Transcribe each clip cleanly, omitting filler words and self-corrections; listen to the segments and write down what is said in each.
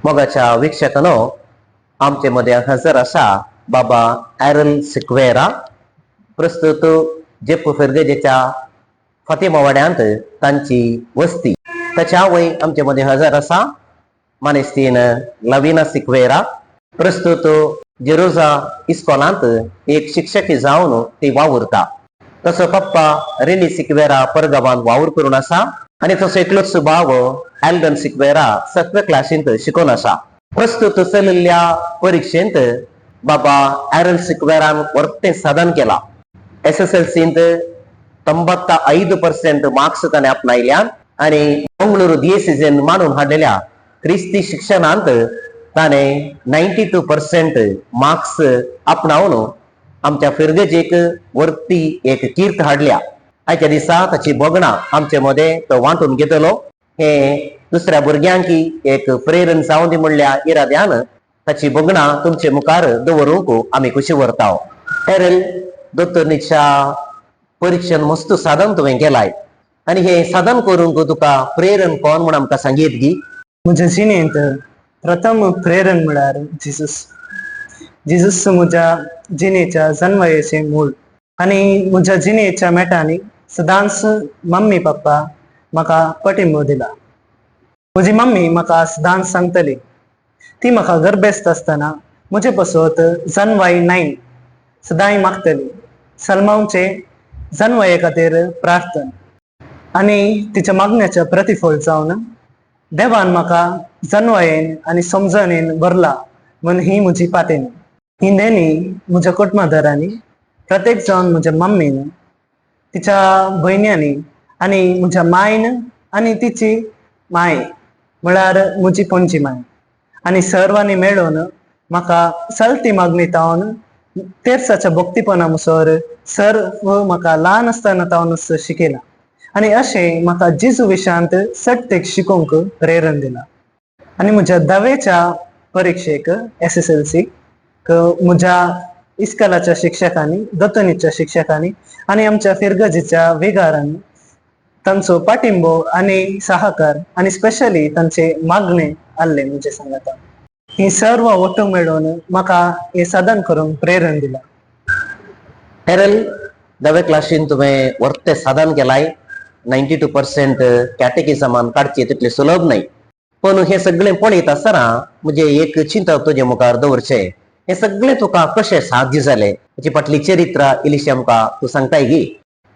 मोगाच्या वीक्षकांनो, आमचे मदें हजर आसा बाबा एरल सिक्वेरा. प्रस्तुत जेप्पू फिर्गजेच्या फातिमा वाड्यांत तांची वस्ती. ताची आवय आमचे मदें हजर आसा, मानेस्तीन लविना सिक्वेरा. प्रस्तुत जेरोजा इस्कॉलांत एक शिक्षकी जावन ती वावुरता. तसो पप्पा रेनी सिक्वेरा परगांवान वावर करून आसा आनी तसो एकलोच भाव एल्डन सिक्वेरा सातव्या क्लासींत शिकोवन आसा. प्रस्तुत चलिल्ल्या परिक्षेंत बाबा एरल सिक्वेरान वर्तें साधन केला. एसएसएलसींत 95% मार्क्स ताणें आपणायल्यान आनी मंगळूर दियेसिजेन मानून हाडलेल्या क्रिस्ती शिक्षणांत ताणें 92% मार्क्स आपणावन आमच्या फिर्गजेक वरती एक कीर्त हाडल्या. आयच्या दिसा ताची भोगणां आमचे मदें तो वांटून घेतलो. हे दुसऱ्या भुरग्यांकी एक प्रेरण जावं दी म्हणल्या इराद्यान ताची भोगणां तुमचे मुखार दवरूंक आमी खुशी व्हरता. एरल, दोतोरनीच्या परिक्षण मस्त साधन तुवें केलाय आनी हे साधन करूंक तुका प्रेरण कोण म्हूण आमकां सांगीत गी? म्हज्या जिणेंत प्रथम प्रेरण म्हळ्यार जिजस. जिजस म्हज्या जिणेच्या जन्मयेचें मूळ आनी म्हज्या जिणेच्या मेटांनी सदांच मम्मी पप्पा म्हाका पाठिंबो दिला. म्हजी मम्मी म्हाका सदांच सांगतली, ती म्हाका गर्भेस्त आसतना म्हजे पासत जनवाय 9 सदांय मागतली, सलमावचे जनवाये खातीर प्रार्थना. आनी तिच्या मागण्याचें प्रतिफळ जावन देवान म्हाका जनवायेन आनी समजणेन भरला म्हूण ही म्हजी पातेणी. ही देणी म्हज्या कुटुंबादारांनी, प्रत्येक जावन म्हज्या मम्मीन, तिच्या भयण्यांनी आनी म्हज्या मायन आनी तिची माय, म्हळ्यार म्हजी पणजी माय, आनी सर्वांनी मेळून म्हाका चलती मागणी तावन तेर्साच्या भक्तीपणा मुसर सर्व म्हाका ल्हान आसतना तावनच शिकयला आनी अशें म्हाका जेजू विशांत सट्टेक शिकोवंक प्रेरण दिला. आनी म्हज्या धावेच्या परिक्षेक, एसएसएलसी, म्हज्या इस्कलाच्या शिक्षकांनी, दोतोनीच्या शिक्षकांनी आनी आमच्या फिरगजीच्या विगारांनी तांचो पाठिंबो आनी सहकार आनी स्पेशली तांचे मागणे आसले म्हजे सांगाता. ही सर्व ಒಟ್ಟು मेळून म्हाका हे साधन करूंक प्रेरण दिला. हेरल, धावे क्लासीन तुवें वर्ते साधन केलाय. 92% कॅटेकिजमान काडचे तितले सुलभ न्हय. पण हे सगळें पळयत आसतना म्हणजे एक चिंतप तुजे मुखार दवरचें, हे सगळें तुका कशें साध्य जालें? हेची फाटली चरित्र इल्लीशी आमकां तूं सांगताय गी?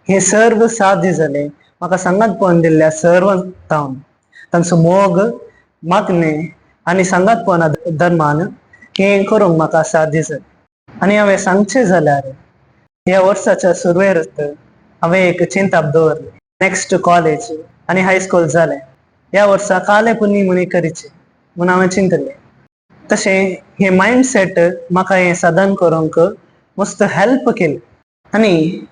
हे सर्व साध्य जालें म्हाका सांगातपण दिल्ल्या सर्व तावन. तांचो मोग, मागणे आनी सांगातपणा धर्मान हें करूंक म्हाका साध्य जालें. आनी हांवें सांगचें जाल्यार ह्या वर्साच्या सुरवेर हांवें एक चिंताप दवरलें, नेक्स्ट कॉलेज आनी हायस्कूल जालें, ह्या वर्सा काले पुन्नी म्हणी करीचे म्हूण हांवें चिंतलें. तशें हें मायंडसेट म्हाका हें साधन करूंक मस्त हेल्प केली. आनी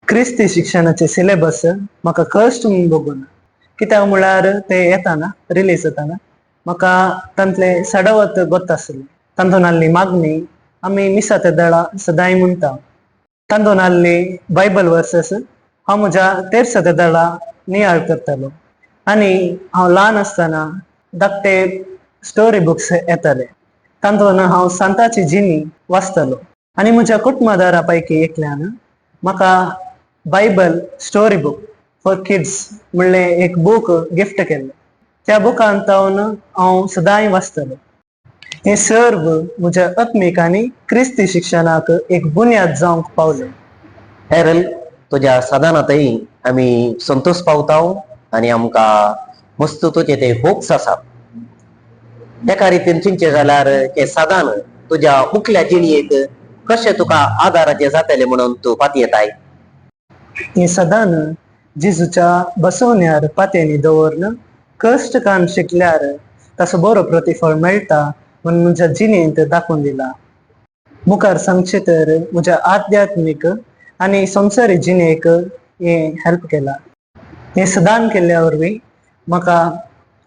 क्रिस्ती शिक्षणाचे सिलेबस म्हाका कश्ट म्हूण बघून, कित्याक म्हळ्यार ते येताना, रिलीज जाताना म्हाका तांतले सडवत गोत्त आसलें. तातूंत आसली मागणी आमी मिसा ते दळा सदांय म्हणटा. तातूंत आसली बायबल वर्सेस हांव म्हज्या तेरसा ते दळा नियाळ करतालो. आनी हांव ल्हान आसतना धाकटे स्टोरी बुक्स येताले, तातूंत हांव सांताची जिणी वाचतालो. आनी म्हज्या कुटुंबादारा पैकी एकल्यान म्हाका Bible story book for kids म्हणलें एक बूक गिफ्ट केल्लें. त्या बुकांत हांव हांव सदांय वाचतालो. हें सर्व म्हज्या आत्मीक आनी क्रिस्ती शिक्षणाक एक बुन्याद जावंक पावलें. हेरल, तुज्या साधनातय आमी संतोष पावता आनी आमकां मस्त तुजे ते होप्स आसात. एका रितीन चिंतचें जाल्यार हें साधन तुज्या मुखल्या जिणयेक कशें तुका आदाराचें जातलें म्हणून तूं पातयेताय? हें सदान जेजूच्या बसवण्यार पात्यांनी दवरन कश्ट कान शिकल्यार ताचो बरो प्रतिफळ मेळटा म्हूण म्हज्या जिणेंत दाखोवन दिला. मुखार सांगचें तर म्हज्या आध्यात्मीक आनी संवसारी जिणेक हें हेल्प केला. हें सदान केल्ल्या वरवीं म्हाका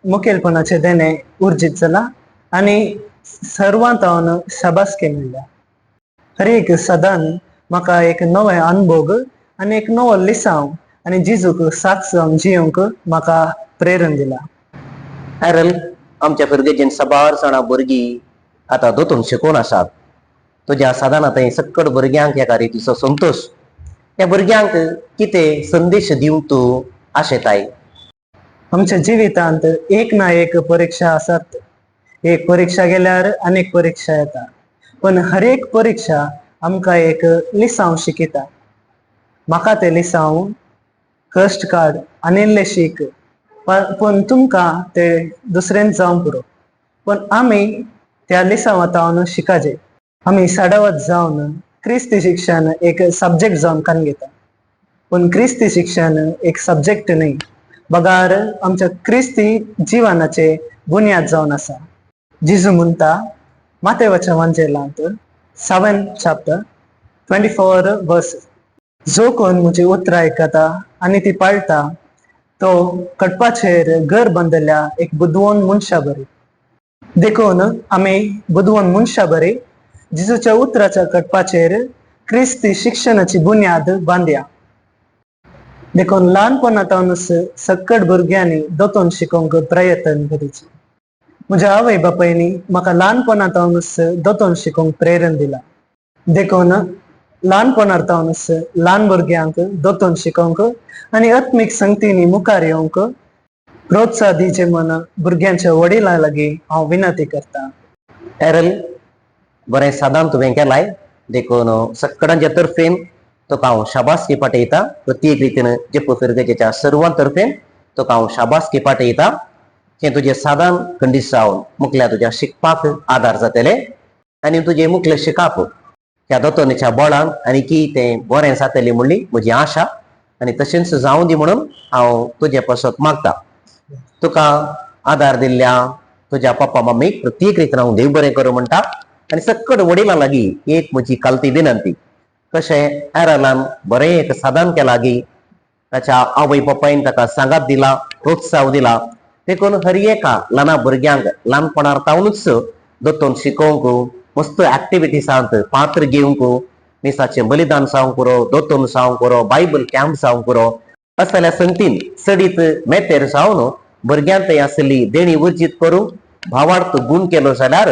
मुखेलपणाचें देणें उर्जीत जाला आनी सर्वांत हांव शाबासकी मेळ्ळ्या. हर एक सदान म्हाका एक नवें अनुभोग आनी एक नवो लिसांव आनी जिजूक साक्ष जावन जियोंक म्हाका प्रेरण दिला. हॅरल, आमच्या फिर्गजेन साबार जाणां भुरगीं आतां दोतोन शिकोवन आसात. तुज्या साधना थंय सक्कड भुरग्यांक एका रितीचो संतोश, त्या भुरग्यांक कितें संदेश दिवंक तूं आशेताय? आमच्या जिवितांत एक ना एक परीक्षा आसात. एक परीक्षा गेल्यार अनेक परीक्षा येता, पण हर एक परीक्षा आमकां एक लिसांव शिकयता. म्हाका तें लिसांव कश्ट काड आनी इल्लें शीक, पूण तुमकां तें दुसरेंच जावंक पुरो, पण आमी त्या लिसांवांत शिकाजे. आमी साडावत जावन क्रिस्ती शिक्षण एक सब्जेक्ट जावन कान घेता, पूण क्रिस्ती शिक्षण एक सब्जेक्ट न्हय, बगार आमच्या क्रिस्ती जिवनाचे बुन्याद जावन आसा. जिजू म्हणटा मातेवाच्या वांजेलांत 7 chapter 24 verse, जो कोण म्हजी उतरां आयकता आनी ती पाळटा तो कडपाचेर घर बांदिल्ल्या एक बुदवंत मनशा बरी. देखून आमी बुदवंत मनशा बरी जिजूच्या उतराच्या कडपाचेर क्रिस्ती शिक्षणाची बुन्याद बांदया. देखून ल्हानपणांतूनच सक्कड भुरग्यांनी दोतोन शिकोवंक प्रयत्न करीची. म्हज्या आवय बापायनी म्हाका ल्हानपणांतूनच दोतोन शिकोवंक प्रेरण दिला. देखून ल्हानपणार तावनच ल्हान भुरग्यांक दोतोन शिकोवंक आनी आत्मीक संगतींनी मुखार येवंक प्रोत्साह दिवचें म्हूण भुरग्यांच्या वडिलां लागीं हांव विनंती करता. एरल, बरें सादान तुवें केलाय, देखून सक्कडांच्या तर्फेन तुका हांव शाबासकी पाठयता. प्रत्येक रितीन जेप्पू फिर्गजेच्या सर्वां तर्फेन तुका हांव शाबासकी पाठयता. हें तुजें सादान खंडीत जावन मुखल्या तुज्या शिकपाक आदार जातले आनी तुजें मुखलें शिकप ह्या दोतोनीच्या बळान आनी की तें बरें जातलें म्हणली म्हजी आशा आनी तशेंच जावं दी म्हणून हांव तुजे पासत मागता. तुका आदार दिल्ल्या तुज्या पप्पा मम्मीक प्रत्येक रितीन हांव देव बरें करूं म्हणटा. आनी सक्कड वडिलां लागीं एक म्हजी खालती विनंती, कशें एरलान बरें एक साधन केलां गी, ताच्या आवय बापायन ताका सांगात दिला, प्रोत्साह दिला, देखून हर एका ल्हाना भुरग्यांक ल्हानपणार तावनूच दोतोन शिकोवंक, मस्त एक्टिविटीसांत पात्र घेवंक, मिसाचें बलिदान जावंक पुरो, दोतोन जावंक पुरो, बायबल कॅम्प जावंक पुरो, असल्या संगतीन चडीत मेतेर जावन भुरग्यांत थंय आसली देणी उर्जीत करूंक भावार्थ गुण केलो जाल्यार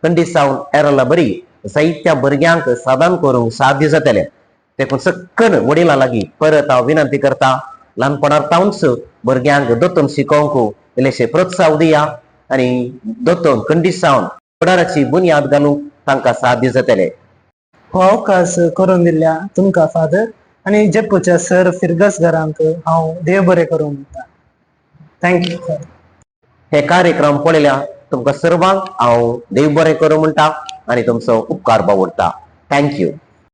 खंडीत जावन एरला बरी जायत्या भुरग्यांक साधन करूंक साध्य जातलें. देखून सक्कड वडिलां लागीं परत हांव विनंती करता, ल्हानपणार तावनच भुरग्यांक दोतोन शिकोवंक इल्लेशे प्रोत्साह दिया आनी दोतोन खंडीत जावन फुडाराची बुन्याद घालूंक तांकां साध्य जातलें. हो अवकाश करून दिल्ल्या तुमकां फादर आनी जेप्पूच्या सर फिर्गस घरांक हांव देव बरें करूं म्हणटा. Thank you sir. हे कार्यक्रम पळयल्या तुमकां सर्वांक हांव देव बरें करूं म्हणटा आनी तुमचो उपकार बावडटा. Thank you.